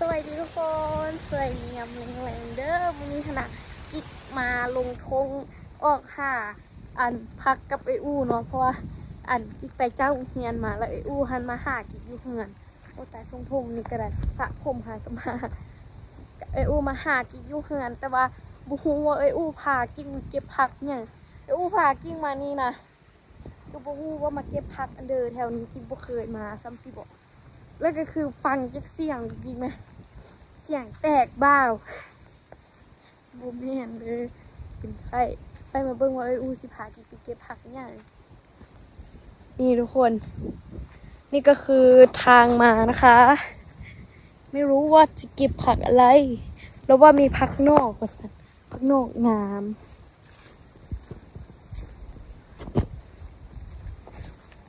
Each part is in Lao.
ສະບາຍດີທຸກຄົນ ສະບາຍດີຍາມແລງໆເດີ້. ມື້ນີ້ຫັ້ນນະ ກິກມາລົງທົ່ງອອກຫາອັນຜັກກັບເອື້ອຍອູເນາະ ເພາະວ່າອັນກິກໄປຈາກໂຮງຮຽນມາ ແລ້ວເອື້ອຍອູຫັ້ນມາຫາກິກຢູ່ເຮືອນ. ໂອ້ຕາຍ ຊົງຜົມນີ້ກະໄດ້ ສະຜົມຫາກະມາ ເອື້ອຍອູມາຫາກິກຢູ່ເຮືອນ ແຕ່ວ່າບໍ່ຮູ້ວ່າເອື້ອຍອູພາກິກມາເກັບຜັກຫຍັງ. ເອື້ອຍອູພາກິກມານີ້ນະ ກໍບໍ່ຮູ້ວ່າມາເກັບຜັກອັນເດີ ແຖວນີ້ກິກບໍ່ເຄີຍມາຊ້ຳຕິບໍ. ແລ້ວກໍຄືຟັງຈາກສຽງອີກແມະ ສຽງແຕກບາວ ບໍ່ແມ່ນເດີ ເປັນໄຂ້. ໄປ ມາເບິ່ງວ່າເອື້ອຍອູຊິພາກິກໄປເກັບຜັກຫຍັງ. ນີ້ທຸກຄົນ ນີ້ກໍຄືທາງມານະຄະ. ໄມ່ຮູ້ວ່າຈະເກັບຜັກອະໄລ ຫຼືວ່າມີຜັກນອກວ່າຊັ້ນ. ຜັກນອກງາມ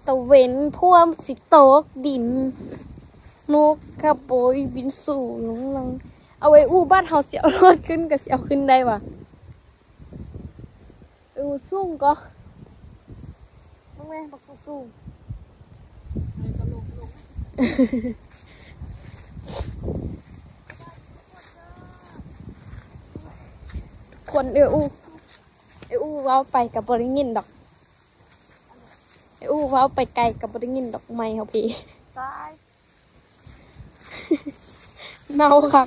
ຕາເວັນພວມຊິຕົກດິນ ນົກຂະໂມຍບິນສູງລົງລັງ. ເອົາ ເອື້ອຍອູ ບ້ານເຮົາຊິເອົາລອດຂຶ້ນ ກະຊິເອົາຂຶ້ນໄດ້ຫວາ? ເອີ ສູງກໍ ເບິ່ງແມະ ບັກສູງໆ. ຄົນ ເອື້ອອູ ເອື້ອອູເວົ້າໄປກໍບໍ່ໄດ້ຍິນດອກ ເອື້ອອູເວົ້າໄປໄກກໍບໍ່ໄດ້ຍິນດອກ ໄມເຮົາເພ. ຕາຍ ເນົ່າຄັກ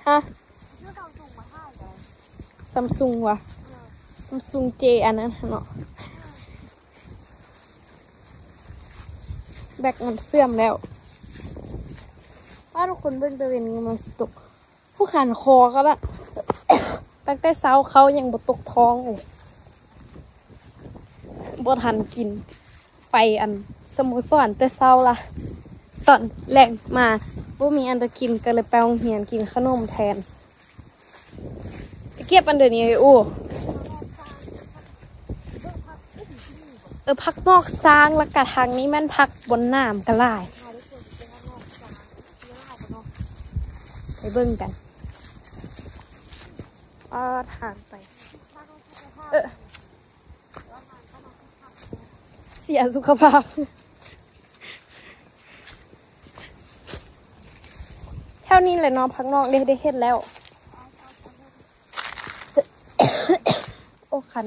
ຮະ ຊັມຊຸງຫວາ? ຊັມຊຸງເຈ ອັນນັ້ນເນາະ ແບັກມັນເສື່ອມແລ້ວ. ປ້າ ທຸກຄົນເບິ່ງຕາເວັນມັນຊິຕົກ ຜູ້ຂັນຄໍກໍລະ ຕັ້ງແຕ່ເຊົ້າເຂົ້າຍັງບໍ່ຕົກທ້ອງເລີຍ ບໍ່ທັນກິນ. ໄປອັນສະໂມສອນແຕ່ເຊົ້າລະ ຕອນແລງມາບໍ່ມີອັນຈະກິນ ກໍເລີຍໄປໂຮງຮຽນກິນຂະໜົມແທນ. ໄປເກັບອັນເດີນີ້ ເອື້ອຍອູ ເອີ ຜັກນອກຊ້າງ ແລ້ວກະທາງນີ້ແມ່ນຜັກບ່ອນໜາມກະຫຼາຍ. ໄປເບິ່ງກັນ ອາ ທາງໄປ ເອີ ເສຍສຸຂະພາບ. ແຖວນີ້ແຫຼະເນາະ ຜັກນອກເດ້ ໄດ້ເຫັນແລ້ວ. ໂອ້ ຄັນ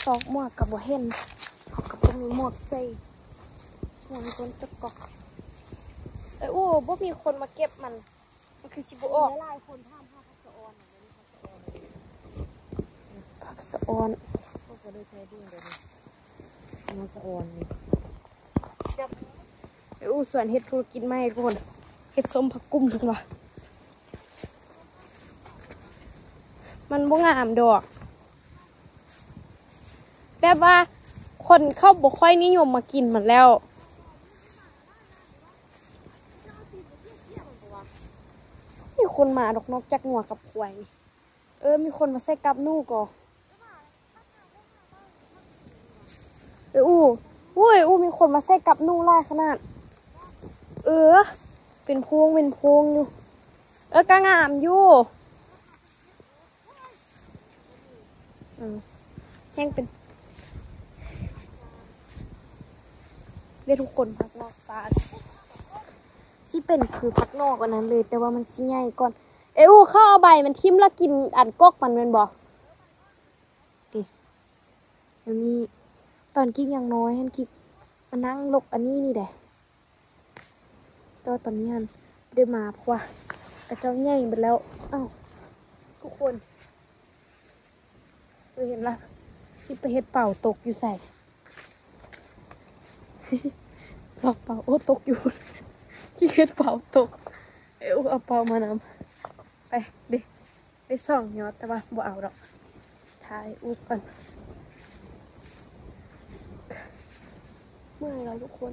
ຊອກໝວກກໍບໍ່ເຫັນ ເຮົາກໍບໍ່ມີໝວກໃສ່. ເອີ ໂອ້ ບໍ່ມີຄົນມາເກັບມັນ ມັນຄືຊິບໍ່ອອກ. ຫຼາຍຄົນຖາມຫາຜັກສະອອນ ຜັກສະອອນ ເຂົາກໍເລີຍໃຊ້ເບິ່ງເດີນີ້ ມາສະອອນນີ້. ເອື້ອຍອູສວນເຮັດທຸລະກິດໃໝ່ທຸກຄົນ ເຮັດສົ້ມຜັກກຸ້ມເພິ່ນວ່າ ມັນບໍ່ງາມດອກ ແບບວ່າຄົນເຂົາບໍ່ຄ່ອຍນິຍົມມາກິນມັນແລ້ວ. ມີຄົນມາດອກ ນອກຈາກງົວກັບຄວາຍນີ້. ເອີ ມີຄົນມາໃສ່ກັບໜູກໍ ເອີ ອູ້ ໂອ້ຍ ອູ້ ມີຄົນມາໃສ່ກັບໜູຫຼາຍຂະໜາດ. ເອີ ເປັນພວງເປັນພວງຢູ່. ເອີ ກະງາມຢູ່. ເອີ ແຮງເປັນ ເດ້ທຸກຄົນ ຜັກນອກຕາ ຊິເປັນຄືຜັກນອກອັນນັ້ນເລີຍ ແຕ່ວ່າມັນຊິໃຫຍ່ກ່ອນ. ເອອູ ເຂົາເອົາໃບມັນຖິ້ມແລ້ວກິນອັນກົກມັນແມ່ນບໍ່? ເດ້ ດຽວນີ້ ຕອນກິກຍັງນ້ອຍຫັ້ນ ກິກມານັ່ງລົກອັນນີ້ນີ້ເດ້. ແຕ່ວ່າຕອນນີ້ຫັ້ນບໍ່ໄດ້ມາ ເພາະວ່າເຂົາເຈົ້າໃຫຍ່ເບິດແລ້ວ. ອ້າວ ທຸກຄົນ ເອີ ເຫັນລະ ຊິໄປເຮັດເປົາຕົກຢູ່ໃສ? ຊອກເປົາ ໂອ້ ຕົກຢູ່ ຊິເຮັດເປົາຕົກ. ເອີ ເອົາເປົາມານຳ ໄປເດ້. ໄດ້ສອງຍອດ ແຕ່ວ່າບໍ່ເອົາດອກ ຖ່າຍຮູບກ່ອນ. ເມື່ອຍແລ້ວທຸກຄົນ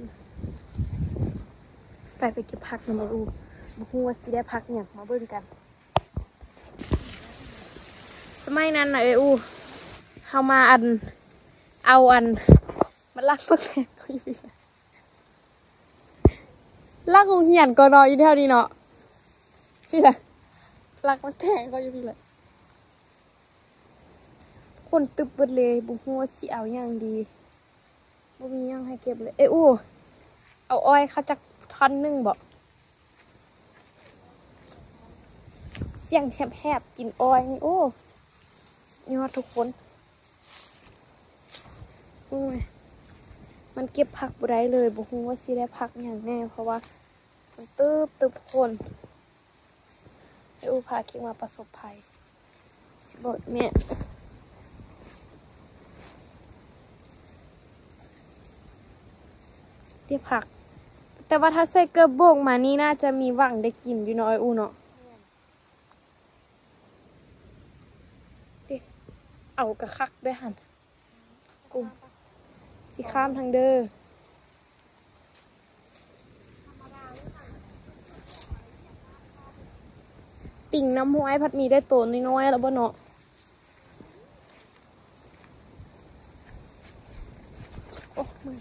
ໄປ ໄປເກັບຜັກນຳເອື້ອຍອູ. ບໍ່ຮູ້ວ່າຊິໄດ້ຜັກຫຍັງ ມາເບິ່ງກັນ. ສະໄໝນັ້ນນະເອື້ອຍອູ ເຮົາມາອັນ ເອົາອັນ ມາລັກໝາກແຕງເຂົາຢູ່ພີ້ ຫຼັງໂຮງຮຽນກໍເນາະ ຢູ່ແຖວນີ້ເນາະ ພີ້ລະ ຫຼັກໝາກແຕງເຂົາຢູ່ພີ້ລະ. ຄົນຕຶບເບິດເລີຍ ບໍ່ຮູ້ວ່າຊິເອົາຫຍັງດີ ບໍ່ມີຫຍັງໃຫ້ເກັບເລີຍ. ເອື້ອຍອູ ເອົາອ້ອຍເຂົາຈັກທ່ອນໜຶ່ງບໍ? ຈຽງແຮບໆ ກິນອ້ອຍນີ້ ໂອ້ ສຸດຍອດທຸກຄົນ. ໂອ້ຍ ມັນເກັບຜັກບໍ່ໄດ້ເລີຍ ບໍ່ຮູ້ວ່າຊິໄດ້ຜັກຫຍັງແນ່ ເພາະວ່າມັນຕຶບໆ ທຸກຄົນ. ໄອອູພາຄິງມາປະສົບໄພ ຊິບອກແມ່ ເດ ຜັກ ແຕ່ວ່າຖ້າໃສ່ເກີບໂບກມານີ້ ໜ້າຈະມີຫວັງໄດ້ກິນຢູ່ເນາະ ໄອອູເນາະ. ເດ ເອົາກະຄັກເດ້ຫັ້ນ. ກຸມ ຊິຂ້າມທາງເດີ ປິງນ້ຳຫ້ວຍພັດມີໄດ້ໂຕນ້ອຍໆ ແລ້ວບໍ່ເນາະ. ໂອ້ ເມື່ອຍ.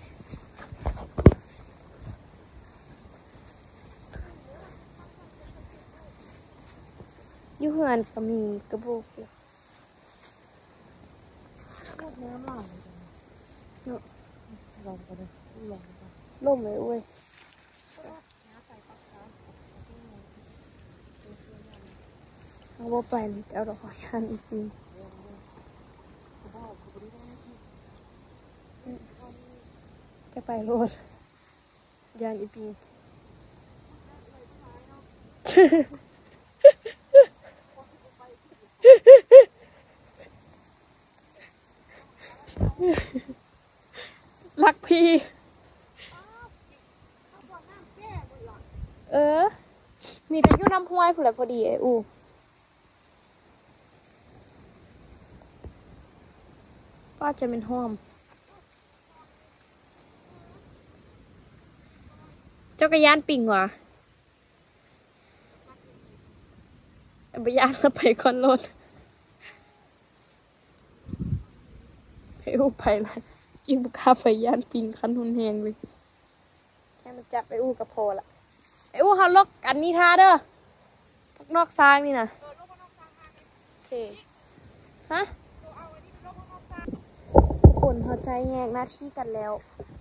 ຢູ່ເຮືອນກະມີກະໂບກຢູ່. ເນາະ ລົມເລີຍເວີຍ. ເຮົາບໍ່ໄປນຳເຈົ້າດອກ ຢ້ານອີ່ປິງ. ຈະໄປໂລດ. ຢ້ານອີ່ປີ ລັກພີ. ເອີ ມີແຕ່ຢູ່ນ້ຳຫ້ວຍພຸ້ນແຫຼະ ພໍດີ ໄອອູ. ປ້າ ຈະແມ່ນຫອມ. ເຈົ້າກະຢ້ານປິງຫວາ? ບໍ່ຢ້ານລະໄປກ່ອນໂລດ. ໄປອູ້ໄປລະ ກິນບໍ່ກ້າໄປ ຢ້ານປິງຂັ້ນຮຸນແຮງເລີຍ. ແຄ່ມັນຈັບໄອອູກະພໍລະ. ໄອອູ ເຮົາລົກອັນນີ້ຖ້າເດີ ພວກນອກຊ້າງນີ້ນະ. ໂອເຄ ຮະ ທຸກຄົນ ເຮົາຈະແຍກໜ້າທີ່ກັນແລ້ວ.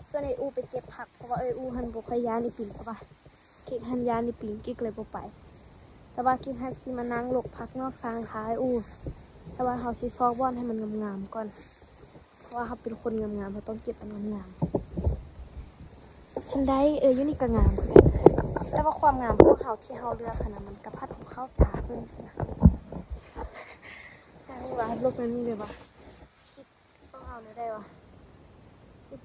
ສ່ວນໄອອູໄປເກັບຜັກ ເພາະວ່າໄອອູຫັ້ນບໍ່ຄ່ອຍຢ້ານອີ່ປິງ ເພາະວ່າກິກຫັ້ນຢ້ານອີ່ປິງ ກິກເລີຍບໍ່ໄປ. ແຕ່ວ່າກິກຫັ້ນຊິມານັ່ງລົກຜັກນອກຊ້າງຖ້າໄອອູ. ແຕ່ວ່າເຮົາຊິຊອກບ່ອນໃຫ້ມັນງາມໆກ່ອນ. ເພາະວ່າເຮົາເປັນຄົນງາມໆ ເຮົາຕ້ອງເກັບອັນງາມໆ. ຊັ້ນໄດ້ ເອີ ຢູ່ນີ້ກະງາມຄືກັນ. ແຕ່ວ່າຄວາມງາມຂອງເຮົາທີ່ເຮົາເລືອກຫັ້ນນະ ມັນກະພັດບໍ່ເຂົ້າຕາເພິ່ນຊີ້ນະ. ອັນນີ້ວ່າ ລົກແນວນີ້ເລີຍວ່າ ຕ້ອງເອົາແນວໃດວະ? ເກັບ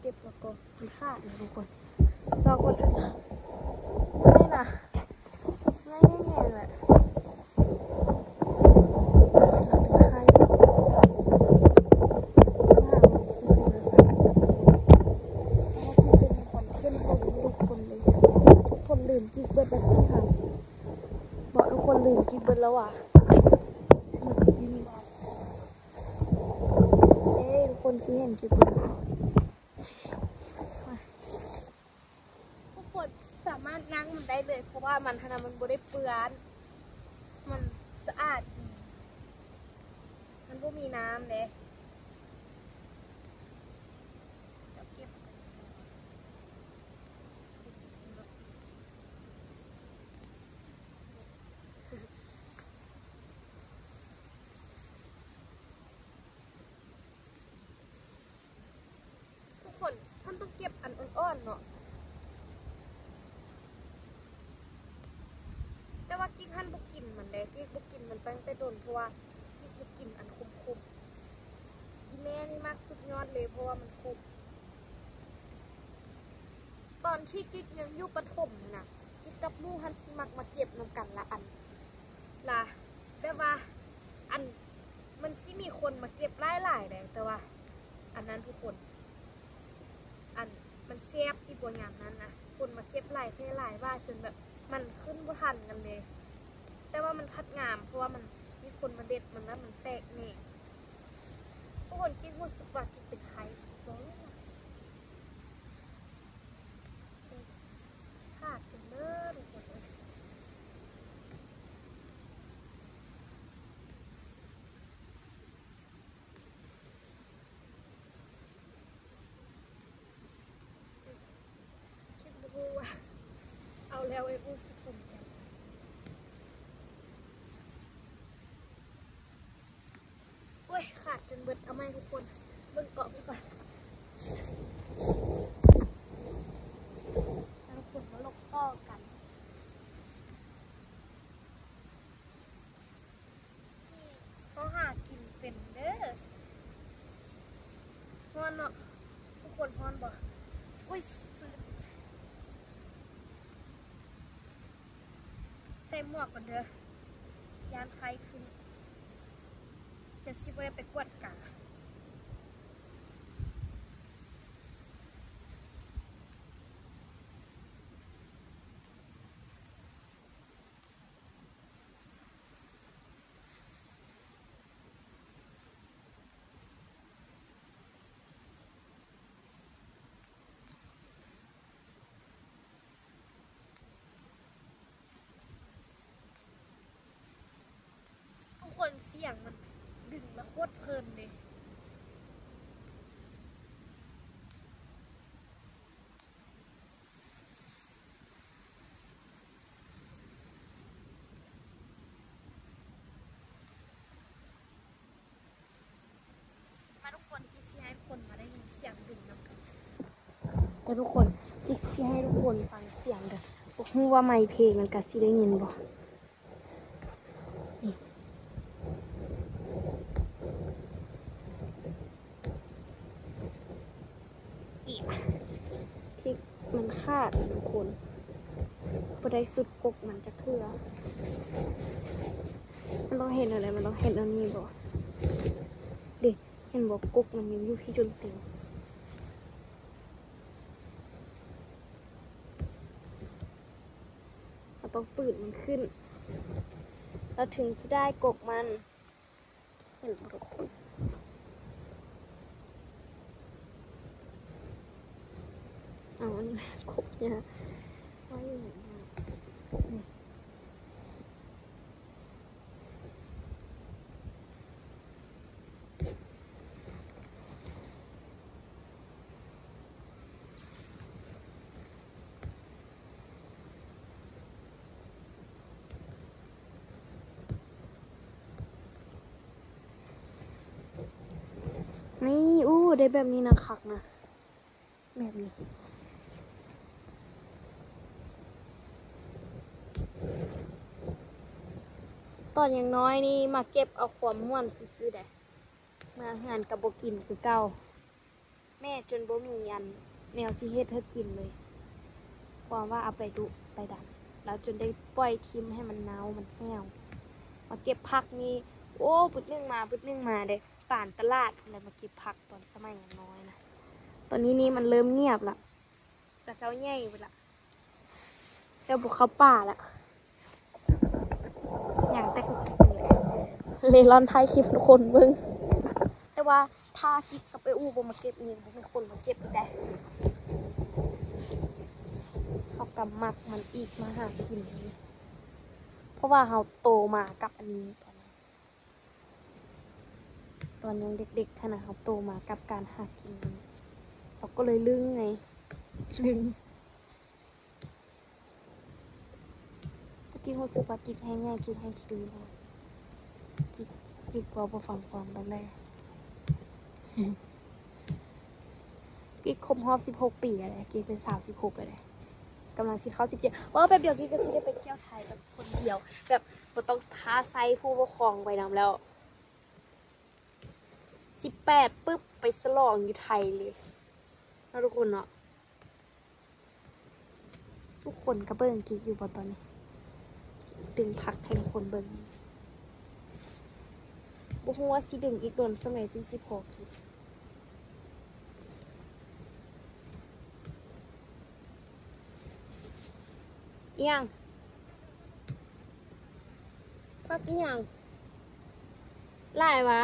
ເກັບແລ້ວກໍ ມັນຂາດນະທຸກຄົນ. ຊອກບ່ອນອື່ນ ນີ້ນະ ງ່າຍແຮງແຫຼະ. ຄົນລືມກິກເບິດແລ້ວຕິຫາ ບໍ່ ທຸກຄົນລືມກິກເບິດແລ້ວຫວາ? ເອີ ທຸກຄົນຊິເຫັນກິກເບິດ. ທຸກຄົນສາມາດນັ່ງມັນໄດ້ເລີຍ ເພາະວ່າມັນຫັ້ນນະ ມັນບໍ່ໄດ້ເປື້ອນ ມັນສະອາດດີ ມັນບໍ່ມີນ້ຳເດ້. ທຸກຄົນ ເພິ່ນຕ້ອງເກັບອັນອ່ອນໆເນາະ. ແຕ່ວ່າກິກຫັ້ນບໍ່ກິນມັນເດ້ ກິກບໍ່ກິນມັນຕັ້ງແຕ່ດົນ ເພາະວ່າກິກບໍ່ກິນອັນຂົມໆ. ອີ່ແມ່ນີ້ມັກສຸດຍອດເລີຍ ເພາະວ່າມັນຂົມ. ຕອນທີ່ກິກຍັງຢູ່ປະຖົມຫັ້ນນະ ກິກກັບໝູ່ຫັ້ນຊິມັກມາເກັບນຳກັນລະອັນ ລະ ແບບວ່າ ອັນ ມັນຊິມີຄົນມາເກັບຫຼາຍໆເດ້ ແຕ່ວ່າ ອັນນັ້ນທຸກຄົນ ອັນ ມັນແຊບອີ່ບໍ່ຍາມນັ້ນນະ ຄົນມາເກັບຫຼາຍແທ້ຫຼາຍວ່າ ຈົນແບບ ມັນຂຶ້ນບໍ່ທັນກັນເລີຍ. ແຕ່ວ່າມັນພັດງາມ ເພາະວ່າມັນມີຄົນມາເດັດມັນ ລະມັນແຕກແໜ່ງ. ທຸກຄົນ ກິກຮູ້ສຶກວ່າກິກເປັນໄຂ້ບໍ່? ຂາດຈົນເລີດທຸກຄົນເອີຍ. ຄິດບໍ່ຮູ້ວ່າ ເອົາແລ້ວໄອ້ອູ້ຊິພູມໃຈ. ໃຫ້ທຸກຄົນເບິ່ງເກາະໄປກ່ອນ ໃຫ້ທຸກຄົນມາລົກຕໍ່ກັນ. ເຮົາຫາກິນເປັນເດີ້. ຮ້ອນເນາະ ທຸກຄົນ ຮ້ອນບໍ່? ອຸ້ຍ ໃສ່ໝວກກ່ອນເດີ້ ຢ້ານໄຂ້ຂຶ້ນ ຈະຊິບໍ່ໄດ້ໄປກວດກາ. ທຸກຄົນ ສຽງມັນດຶງລະໂຄດເພີນເດ້. ມາທຸກຄົນ ກິກຊິໃຫ້ທຸກຄົນມາໄດ້ຍິນສຽງເພງນຳກັນ. ແລ້ວທຸກຄົນ ກິກຊິໃຫ້ທຸກຄົນຟັງສຽງເດີ້. ບໍ່ຮູ້ວ່າໄມເພງມັນກະຊິໄດ້ຍິນບໍ່? ອີກ ທີ່ມັນຂາດທຸກຄົນ ບໍ່ໄດ້ສຸດກົກມັນຈັກເທື່ອ. ມັນຕ້ອງເຮັດແນວໃດ? ມັນຕ້ອງເຮັດແນວນີ້ບໍ່? ເດ້ ເຫັນບໍ່? ກົກມັນຍັງຢູ່ທີ່ຈົນເຕັມ. ເຮົາຕ້ອງປືດມັນຂຶ້ນ ແລ້ວເຖິງຈະໄດ້ກົກມັນ. ເຫັນບໍ່ທຸກຄົນ? ເອົາອັນນີ້ກົກຫຍ້າໄວ້ຢູ່ນີ້. ນີ້ ໂອ້ ໄດ້ແບບນີ້ນະ ຄັກນະ ແບບນີ້. ຕອນຍັງນ້ອຍນີ້ມາເກັບເອົາຄວາມມ່ວນຊື່ໆ ໃດ໋ ເມືອເຮືອນກໍບໍ່ກິນຄືເກົ່າ. ແມ່ຈົນບໍ່ມີອັນແນວຊິເຮັດໃຫ້ກິນເລີຍ ເພາະວ່າເອົາໄປດຸໄປດັນ ແລ້ວຈົນໄດ້ປ່ອຍຖິ້ມໃຫ້ມັນເນົ່າມັນແຫ້ວ. ມາເກັບຜັກນີ້ ໂອ້ ປຶດໜຶ່ງມາ ປຶດໜຶ່ງມາເດ້ ປານຕະຫຼາດພຸ້ນແຫຼະ ມາເກັບຜັກຕອນສະໄໝຍັງນ້ອຍນະ. ຕອນນີ້ນີ້ມັນເລີ່ມງຽບລະ ເຂົາເຈົ້າໃຫຍ່ເບິດລະ ເຈົ້າບໍ່ເຂົ້າປ່າລະ ຫຍັງແຕ່ ເລລ່ອນຖ່າຍຄລິບໃຫ້ຄົນເບິ່ງ. ແຕ່ວ່າຖ້າກິກກັບເອື້ອຍອູ່ບໍ່ມາເກັບນີ້ ບໍ່ມີຄົນມາເກັບອີກໃດ. ເຮົາກໍມັກມັນອີກມາຫາກິນ ເພາະວ່າເຮົາໂຕມາກັບອັນນີ້ ຕອນນັ້ນ ຕອນຍັງເດັກໆ ຫັ້ນນະ ເຮົາໂຕມາກັບການຫາກິນ ເຮົາກໍເລີຍລຶ້ງໄງ ລຶ້ງ. ກິກຮູ້ສຶກວ່າກິກແຮງໃຫຍ່ ກິກແຮງຂີ້ດື້ ກິກ ກິກເວົ້າບໍ່ຟັງຄວາມແບບໃດ. ກິກຄົບຮອບສິບຫົກປີແລ້ວເດ້ ກິກເປັນສາວສິບຫົກແລ້ວເດ້ ກຳລັງຊິເຂົ້າສິບເຈັດ. ເວົ້າແປັບດຽວກິກກໍຊິໄດ້ໄປທ່ຽວໄທແບບຄົນດຽວ ແບບບໍ່ຕ້ອງຖ້າໃຊ້ຜູ້ປົກຄອງໄປນຳແລ້ວ. ສິບແປດປຶບ ໄປສະຫຼອງຢູ່ໄທເລີຍເນາະ ທຸກຄົນເນາະ. ທຸກຄົນກໍເບິ່ງກິກຢູ່ບໍ່ຕອນນີ້? ດຶງຜັກໃຫ້ທຸກຄົນເບິ່ງ. ບໍ່ຮູ້ວ່າຊິດຶງອີກດົນສ່ຳໃດຈຶ່ງຊິພໍກິກ. ອີຫຍັງ? ຜັກອີຫຍັງ? ຫຼາຍຫວາ?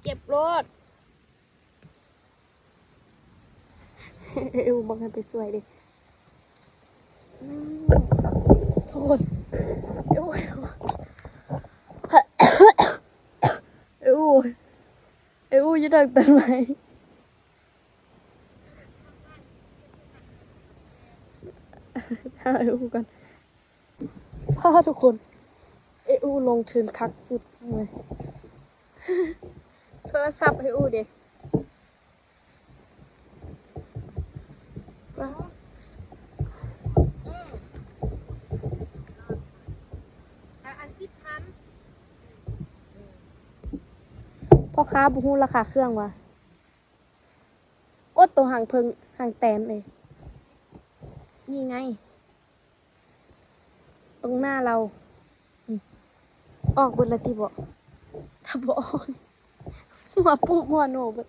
ເກັບໂລດ. ເອື້ອຍອູ່ບັກໃຫ້ໄປຊ່ວຍເດ້. ອືມ ທຸກຄົນ ເອື້ອຍອູ່ ເອື້ອຍອູ່ ເອື້ອຍອູ່ ຢ່າດັກຕົ້ນໄມ້. ຖ້າເອື້ອຍອູ່ກ່ອນ. ພາທຸກຄົນ ເອື້ອຍອູ່ລົງທຶນຄັກສຸດເລີຍ. ໂທລະສັບໃຫ້ອູ້ເດ. ອັນສິບພັນ ພໍ່ຄ້າບໍ່ຮູ້ລາຄາເຄື່ອງວ່າ. ໂອ້ ໂຕຫາງເຜິ້ງ ຫາງແຕນເອີຍ ນີ້ໄງ ຕົງໜ້າລາວ ອອກເບິດລະຕິເບາະ? ຖ້າບໍ່ອອກ ຫົວປູບຫົວໂນເບິດ.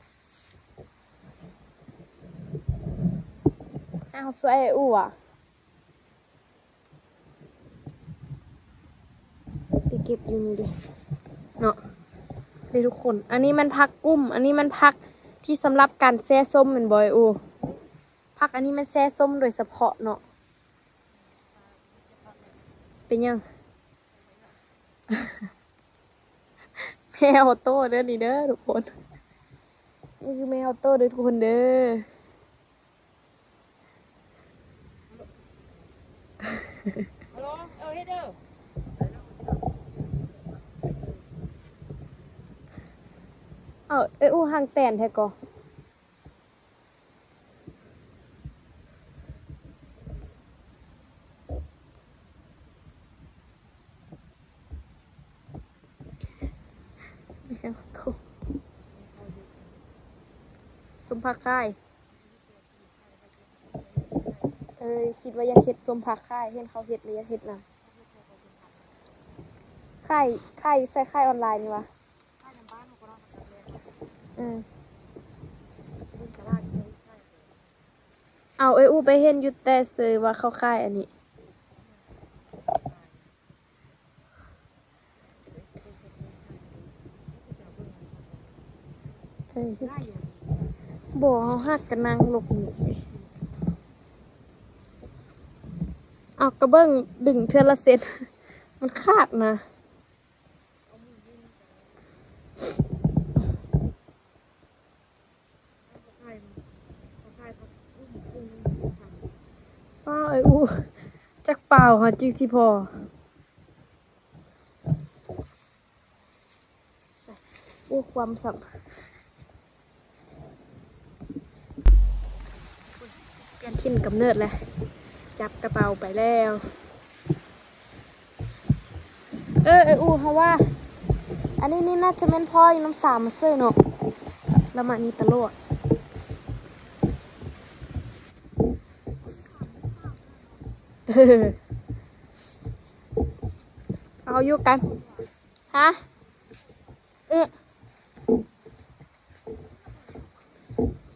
ອ້າວ ຊ່ວຍອ້າຍອູ້ຫວາ? ໄປເກັບຢູ່ນີ້ເດເນາະ ເດ້ທຸກຄົນ. ອັນນີ້ມັນຜັກກຸ້ມ ອັນນີ້ມັນຜັກທີ່ສຳລັບການແຊ່ສົ້ມແມ່ນບໍ່ອ້າຍອູ້? ຜັກອັນນີ້ມັນແຊ່ສົ້ມໂດຍສະເພາະເນາະ. ເປັນຫຍັງ? ແມ່ອອໂຕ້ເດີນີ້ເດີທຸກຄົນ ນີ້ຄືແມ່ອອໂຕ້ເດີທຸກຄົນເດີ. ເອົາ ເອີ ອູ້ ຫາງແຕນແທ້ກໍ. ສົ້ມຜັກຄ້າຍ ເອີ ຄິດວ່າຢາກເຮັດສົ້ມຜັກຄ້າຍ ເຫັນເຂົາເຮັດແລ້ວຢາກເຮັດນຳ. ຂາຍ ຂາຍຢູ່ໃສ? ຂາຍອອນລາຍນີ້ຫວາ? ຂາຍນຳບ້ານເຮົາກໍໄດ້. ອືມ ເອົາ ເອີຍ ອູ້ ໄປເຫັນຢູ່ແຕ່ເຊີວ່າເຂົາຂາຍອັນນີ້. ເອີ ບໍ່ ເຮົາຫາກະນັ່ງຫຼົບນີ້. ເອົາ ກະເບິ່ງດຶງເທື່ອລະເສັ້ນ ມັນຂາດນະ. ປ້າເອີຍ ອູ້ ຈັກປາວເຮົາຈຶ່ງຊິພໍ. ໂອ້ ຄວາມສຳ ປ່ຽນຖິ່ນກຳເນີດແລ້ວ ຈັບກະເປົາໄປແລ້ວ. ເອີ ເອີ ອູ້ ເຮົາວ່າ ອັນນີ້ນີ້ໜ້າຈະແມ່ນພໍ່ຢູ່ນຳສາມມາເຊີເນາະ ລາວມານີ້ຕະຫຼອດ. ເອີ ເອົາຢູ່ກັນ. ຮະ? ເອີ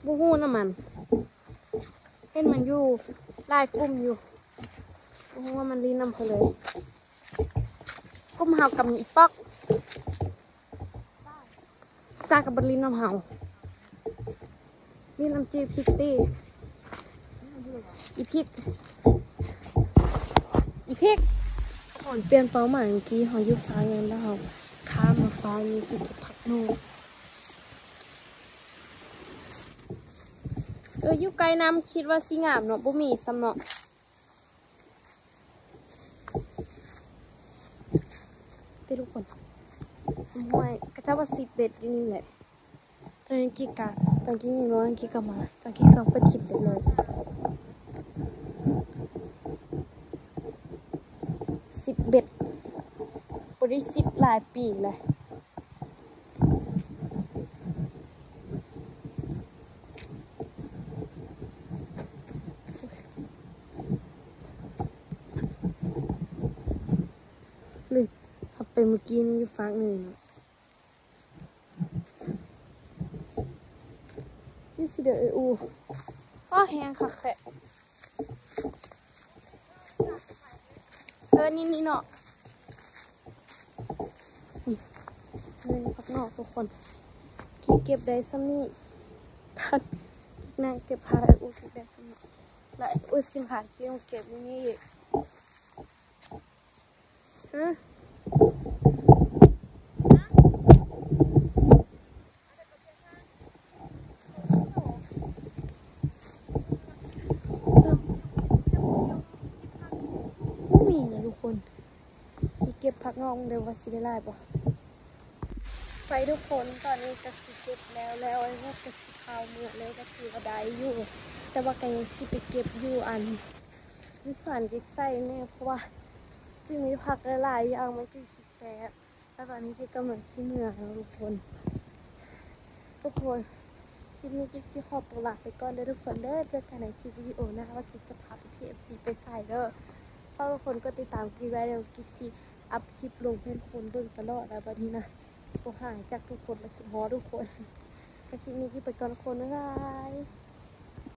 ບໍ່ຮູ້ນຳມັນ ເຫັນມັນຢູ່ຫຼາຍກຸ່ມຢູ່ ບໍ່ຮູ້ວ່າມັນຫຼິ້ນນຳໃຜເລີຍ. ກຸ່ມເຮົາກະມີອີປອກ ຕາກະບໍ່ຫຼິ້ນນຳເຮົາ. ນີ້ນຳຈີ່ພິກຕິ ອີພິກ ອີພິກ. ທຸກຄົນ ປ່ຽນເປົ້າໝາຍ ເມື່ອກີ້ເຮົາຢູ່ຟາກນັ້ນ ແລ້ວເຮົາຂ້າມມາຟາກນີ້ ຊິເກັບຜັກໂໜ. ເອີ ຢູ່ໃກ້ນ້ຳ ຄິດວ່າຊິງາມເນາະ ບໍ່ມີຊ້ຳເນາະ. ເດ້ທຸກຄົນ ຫ້ວຍ ເຂົາເຈົ້າວ່າຊິດເບັດຢູ່ນີ້ແຫຼະ. ຕອນກີ້ກະ ຕອນກີ້ນ້ອຍ ກີ້ກະມາ ຕອນກີ້ສອງເປີດຄລິບເລີຍ ຊິດເບັດ ບໍ່ໄດ້ຊິດຫຼາຍປີແລ້ວ. ເລີຍ ເຮົາໄປມື້ກີ້ນີ້ຢູ່ຟາກໜຶ່ງເນາະ ຢູ່ຊິເດີ ເອີ ອູ້ ອ້າ ແຮງຄັກແທ້. ເອີ ນີ້ ນີ້ເນາະ ນີ້ ນີ້ຜັກນອກທຸກຄົນ ກີ້ເກັບໄດ້ຊ່ຳນີ້. ນັ້ງເກັບພາໄອ້ອູ້ເກັບໄດ້ຊ່ຳນີ້ ແລະ ອຸດສິມພາກີ້ເກັບຢູ່ນີ້ອີກ. ຮະ? ບໍ່ມີນະທຸກຄົນ ຊິເກັບຜັກງອກເບິ່ງເດີວ່າຊິໄດ້ຫຼາຍບໍ່. ໄປທຸກຄົນ ຕອນນີ້ກໍຄືເກັບແລ້ວແລ້ວ ໄອ້ມອດກໍຊິພາເມືອແລ້ວ ກໍຖືວ່າໄດ້ຢູ່ ແຕ່ວ່າກໍຍັງຊິໄປເກັບຢູ່ອັນ ຢູ່ສວນເກັກໄຊແດ່ ເພາະວ່າຈຶ່ງມີຜັກຫຼາຍໆຢ່າງ ມັນຈຶ່ງຊິແຊບ. ແລ້ວຕອນນີ້ເກັກກຳລັງຊິເມືອແລ້ວທຸກຄົນ ທຸກຄົນ ຄລິບນີ້ເກັກຊິຂໍຕົວລາໄປກ່ອນເດີທຸກຄົນເດີ ເຈີກັນໃນຄລິບວິດີໂອໜ້າ ວ່າເກັກຈະພາພີ່ໆເອັຟຊີໄປໃສເດີ. ຝາກທຸກຄົນກົດຕິດຕາມເກັກໄວ້ເດີ ເກັກຊິອັບຄລິບລົງໃຫ້ທຸກຄົນເບິ່ງຕະຫຼອດແລ້ວ ບັດນີ້ນະ ບໍ່ຫາຍຈາກທຸກຄົນ ແລະຄິດຮອດທຸກຄົນ. ແຕ່ຄລິບນີ້ເກັກໄປກ່ອນທຸກຄົນ ບາຍບາຍ.